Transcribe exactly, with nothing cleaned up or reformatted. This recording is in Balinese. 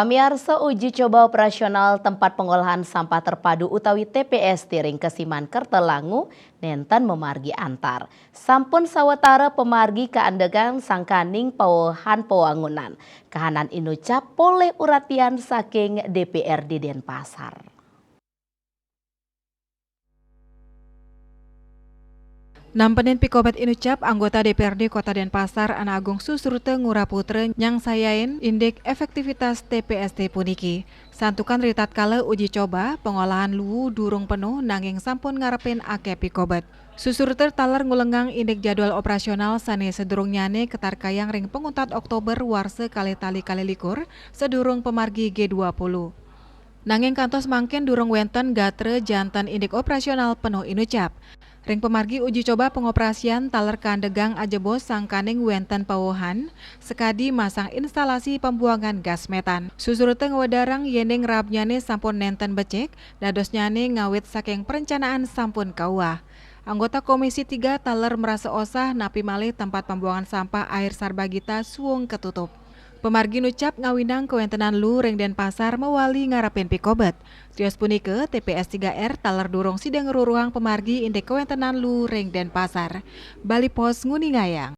Pamiarsa, uji coba operasional tempat pengolahan sampah terpadu utawi T P S ring Kesiman Kertalangu nenten mamargi antar. Sampun sawetara pamargi kaandegang sangkaning pawehan pawangunan. Kahanan inucap polih uratian saking D P R D Denpasar. Nampenin pikobet inucap, anggota D P R D Kota Denpasar, Ana Agung Susruta Ngurah Putra, nyangsayain indik efektivitas T P S T puniki. Santukan ritatkala uji coba, pengolahan luu durung penuh nanging sampun ngarepin akeh pikobet. Susruta taler ngulengang indik jadwal operasional sane sadurungnyane katarkayang ring panguntat Oktober warsa kalih tali kalih likur, sadurung pamargi G dua puluh. Nanging kantos mangkin durung wenten gatra janten indik operasional penuh inucap. Ring pamargi uji coba pengoperasian taler kaandegang ajebos sangkaning wenten pawehan, sakadi masang instalasi pembuangan gas metan. Susruta ngwedarang yening rabnyane sampun nenten becik, dadosnyane ngawit saking perencanaan sampun kauwah. Anggota Komisi tiga taler marasa osah napi malih tempat pembuangan sampah akhir Sarbagita suung katutup. Pamargi nucap ngawinang kawentenan luu ring Denpasar mawali ngarepin pikobet. Tios punika, T P S tiga R taler durung sida ngruruhang pamargi indik kawentenan luu ring Denpasar. Bali Post nguningayang.